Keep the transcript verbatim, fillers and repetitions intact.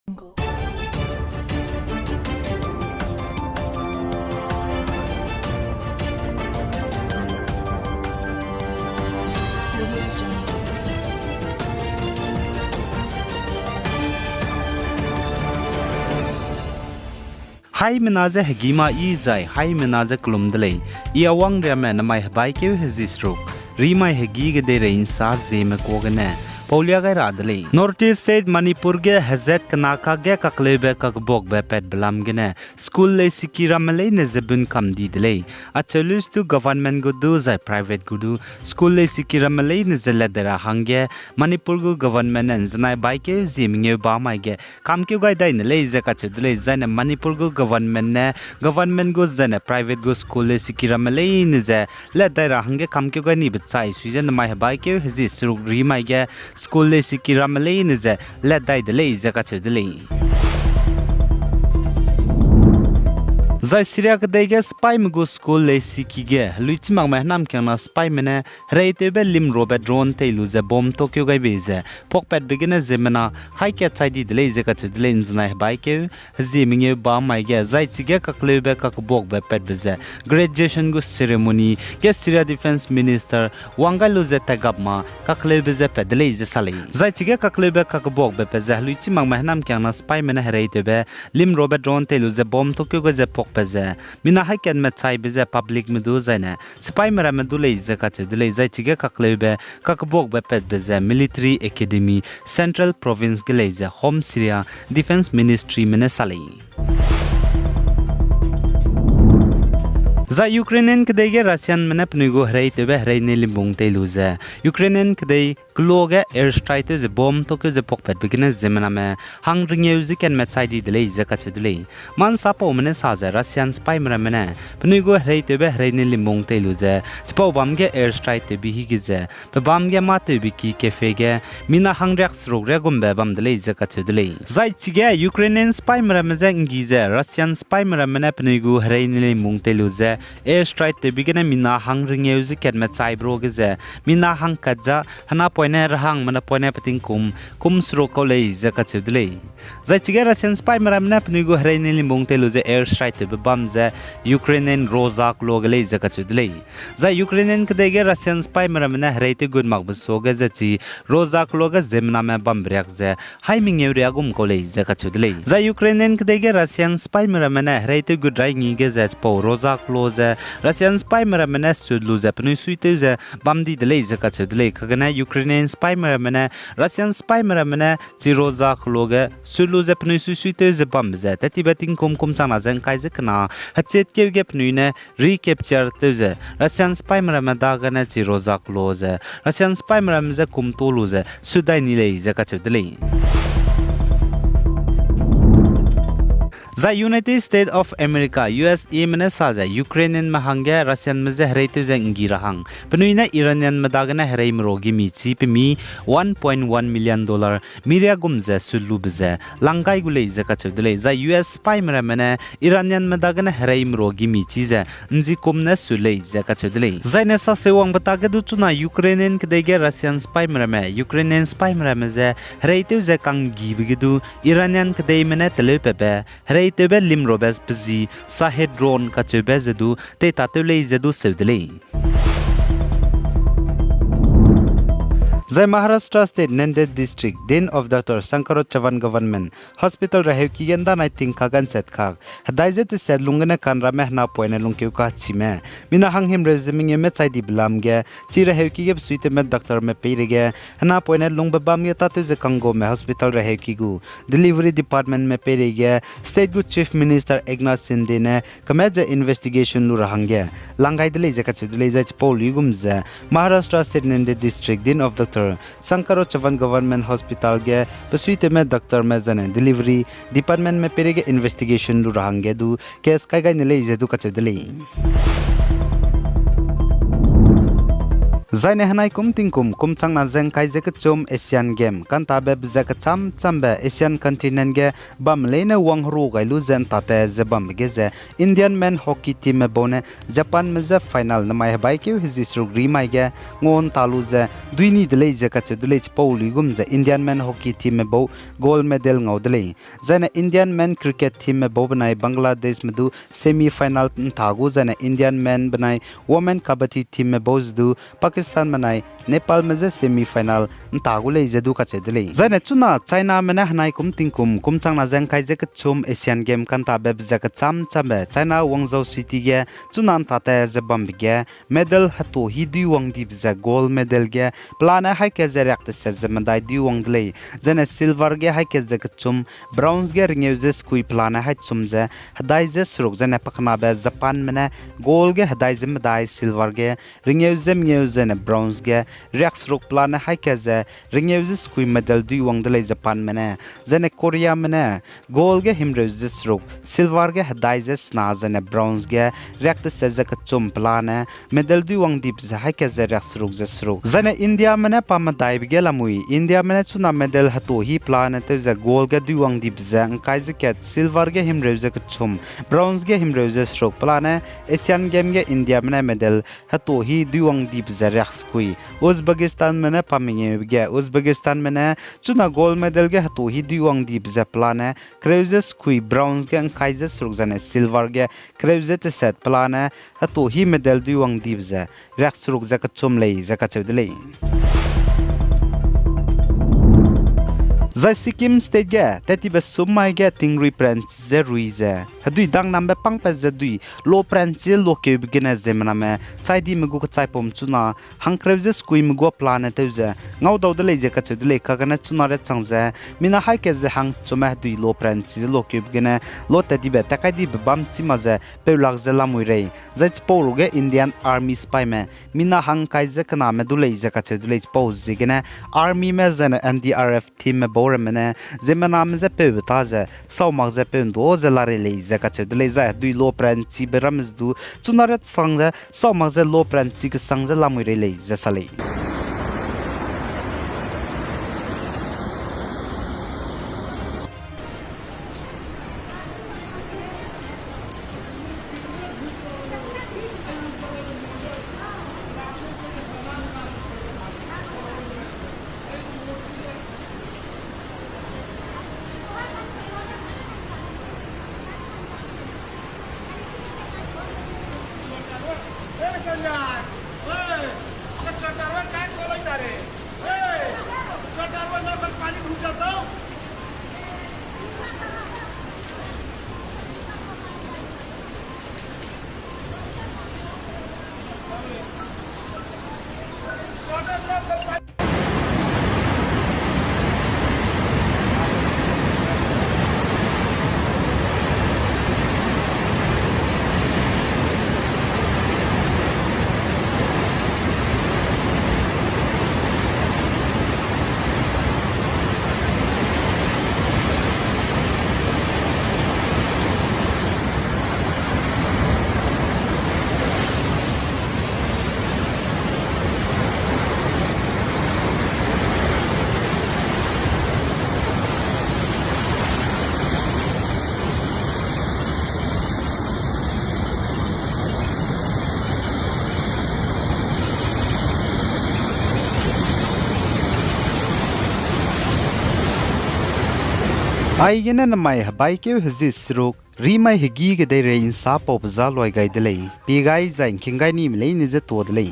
Haimena je hegî ma yi zai, haimena je kelum de lei. I Awangriamme namai hebaikeu hezie seruk, rimai hegî kedeirei ’nsa zieme kuâ gene paulia gai ra de lei. North East State Manipur ge hezat kena kakge kakleube kakbuakbe patbe lam gene school leisiki ramme leine ze bun kam di de lei. Acheu lu stu government gu du zai private gu du school leisiki ramme leine ze lat dai ra hangge Manipur gu government ne ’nzenai baikeu hezie mengeu ba mai ge kamkeu gai dai ne lei ze kacheu de lei. Zaine Manipur gu government ne, government gu zaine private gu school leisiki ramme leine ze lat dai ra hangge kamkeu gai nibe chai sui ze namai hebaikeu hezie seruk rimai ge school leisiki ramme leine ze lat dai de lei ze kacheu de lei. Zai Syria kedei ge sipaime gu school leisiki ge heluichimakme hênamkiangna sipaime ne hereitewbe limrobe drone tei lu ze bomb tokeu gai bei ze puakpatbe gene ziemmena haî kat chai di de lei ze kacheu de lei. ’Nzenai hebaikeu hezie mengeu ba mai ge zai chige kakleube kakbuakbe patbe ze graduation gu ceremony ge Syria Defence Minister wang gai lu ze tat gap ma kakleube ze pat de lei ze sa lei. Zai chige kakleube kakbuakbe pat ze heluichimakme hênamkiangna sipaime ne hereitewbe limrobe drone tei lu ze bomb tokeu gai ze puakpat ze mina haî katme chaibe ze publicme du zaine sipaime ramme du lei ze kacheu de lei. Zai chige kakleube kakbuakbe patbe ze military academy Central Province ge lei ze Home Syria Defence Ministryme ne sa lei. Zai Ukrainian kedei ge Russianme ne penui gu hereitewbe hereine limbung tei lu ze Ukrainian kedei keloa ge airstrike tew ze bomb tokeu ze puakpatbe gene ziemmename hang rengeu ze katme chai di de lei ze kacheu de lei. Mansapaume ne sa ze Russian sipaime ramme ne penui gu hereitewbe hereine limbung tei lu ze chipau bam ge airstrike tewbe hige ze pe bam ge mâ tewbe ki cafe ge mina hangriak seruk riak gumbe bam de lei ze kacheu de lei. Zai chige Ukrainian sipaime ramme je ’nggi ze Russian sipaime ramme ne penui gu hereine limbung tei lu ze airstrike tewbe gene mina hang rengeu ze katme chaibe ruage ze mina hangkat ja henapoine rehangme napoine peting kum kum seruk kau lei ze kacheu de lei. Zai chige Russian sipaime ramme ne penui gu hereine limbung tei lu ze airstrike tewbe bam ze Ukrainian Roza keloa ge lei ze kacheu de lei. Zai Ukrainian kedei ge Russian sipaime ramme ne hereitew gut makbe suage ze chi Roza keloa ge ziemmename bambe riak ze haî mengeu riak gum kau lei ze kacheu de lei. Zai Ukrainian kedei ge Russian sipaime ramme ne hereitew gut rai ngi ge ze chipau Roza keloa ze Russian sipaime ramme ne sut lu ze penui suitew ze bam di de lei ze kacheu de lei. Kagene Ukrainian sipaime ramme ne Russian sipaime ramme ne chi Roza keloa ge sut lu ze penui sui suitew ze bambe ze tat tibe tingkum kum changna ze ’ngkai ze kena hechitkeu ge penui ne recapture tew ze Russian sipaime ramme dagene chi Roza keloa ze Russian sipaime ramme je kum ta lu ze sut dai ni lei ze kacheu de lei. Zai United States of America, U S Ame ne sa ze Ukrainianme hangge Russianme je hereitew ze ’nggi ra hang penui ne Iranianme dagene hereime ra gimi chî pemi one point one million dollar miriak gum ze sut lube ze lang gai gu lei ze kacheu de lei. Zai U S sipaime ramme ne Iranianme dagene hereime ra gimi chî ze ’nzi kum ne sut lei ze kacheu de lei. Zaine saseu wangbe tage du chuna Ukrainian kedei ge Russian sipaime ramme, Ukrainian sipaime ramme je hereitew ze ka'nggibe ge du Iranian kedeime ne teleu patbe hereitewbe limrobe pe zi Shahed drone kacheube ze du teitatew lei ze du seu de lei. Zai Maharashtra State Nanded District, Dean of Doctor Shankara Chavan Government Hospital reheuki ge ’ndanai tingka ganchat kak hedai ze teset lung gene kanramme henapoine lungkeu kachime mina hanghimreu ze mengeume chai dibe lam ge chi reheuki ge besuitewme doctorme peireige henapoine lungbe bam ge tâtew ze kanggame hospital reheuki gu delivery departmentme peireige state gu Chief Minister Eknath Shinde ne kemat ze investigation lu ra hangge lang gai de lei ze kacheu de lei. Zai chipau luigum ze Maharashtra State Nanded District, Dean of Doctor Shankara Chavan Government Hospital ge besuitewme doctorme zaine delivery departmentme peireige investigation lu ra hangge du case kai gai ne lei ze du kacheu de lei. Zaine henai kum tingkum kum changna ze ngkai ze kechum Asian Game kantabe be ze kecham chambe Asian continent ge bam leine wangheru gai lu ze ntate ze bambe ge ze Indian men hockey teamme bau ne Japanme je final nemai hebaikeu hezie seruk rimai ge ngua nta lu ze dui ni de lei ze kacheu de lei. Chipau luigum ze Indian men hockey teamme bau gold medal ngau de lei. Zaine Indian men cricket teamme bau benai Bangladeshme du semi final nta gu, zaine Indian men benai women kabaddi teamme bau ze du Pakistan benai Nepalme je semi final nta gu lei ze du kacheu de lei. Zaine chuna Chiname ne henai kum tingkum kum changna ze ngkai ze kechum Asian Game kantabe be ze kecham chambe China Guangzhou City ge chuna ntate ze bambe ge medal hetu hi dui wang dibe ze gold medal ge pelane haî ke ze riak teset ze medai dui wang de lei. Zaine silver ge haî ke ze kechum, bronze ge ringeu ze sekui pelane haî chum ze hedai ze seruk, zaine pakenabe Japanme ne gold ge hedai ze medai, silver ge ringeu ze mengeu, zaine bronze ge riak seruk pelane haî ke ze ringeu ze sekui medal dui wang de lei Japanme ne. Zaine Koreame ne gold ge himreu ze seruk, silver ge hedai ze sena, zaine bronze ge riak teset ze kechum pelane medal dui wang dibe ze haî ke ze riak seruk ze seruk. Zaine Indiame ne pa medaibe ge lamui, Indiame ne chuna medal hetu hi pelane tew ze gold ge dui wang dibe ze ngkai ze kat, silver ge himreu ze kechum, bronze ge himreu ze seruk pelane Asian Game ge Indiame ne medal hetu hi dui wang dibe ze riak sekui. Uzbekistanme ne pa mengeube ge, Uzbekistanme ne chuna gold medal ge hetu hi dui wang dibe ze pelane kereu ze sekui, bronze ge ngkai ze seruk, zaine silver ge kereu ze teset pelane hetu hi medal dui wang dibe ze riak seruk ze kechum lei ze kacheu de lei. Zai Sikkim State ge tat tibe sum mai ge tingrui peranchi ze rui ze hedui dangnambe pangpat ze dui lo peranchi ze lokeube gene ziemmename chai dime gu kechaipum chuna hangkereu ze sekuime gu pelane tew ze ngaudau de lei ze kacheu de lei. Kagane chuna riachang ze mina haî ke ze hangchume hedui lo peranchi ze lokeube gene lo tat tibe tat kai dibe bam chi mak ze peulak ze lamui rei. Zai chipau ruge Indian Army sipaime mina hangkai ze kename du lei ze kacheu de lei. Chipau ziegene Armyme zaine N D R F teamme bau ramme ne ziemmename je peube ta ze sau mak ze peu ndu ze la rei lei ze kacheu de lei. Zai hedui lo peranchibe ramme ze du chuna riachang ze sau mak ze lo peranchi kesang ze lamui rei lei ze sa lei. Aigene nemai hebaikeu hezie seruk rimai hegî kedeirei ’nsa paube za luai gai de lei, pie gai zai ’ngking gai nime leine je tuâ de lei.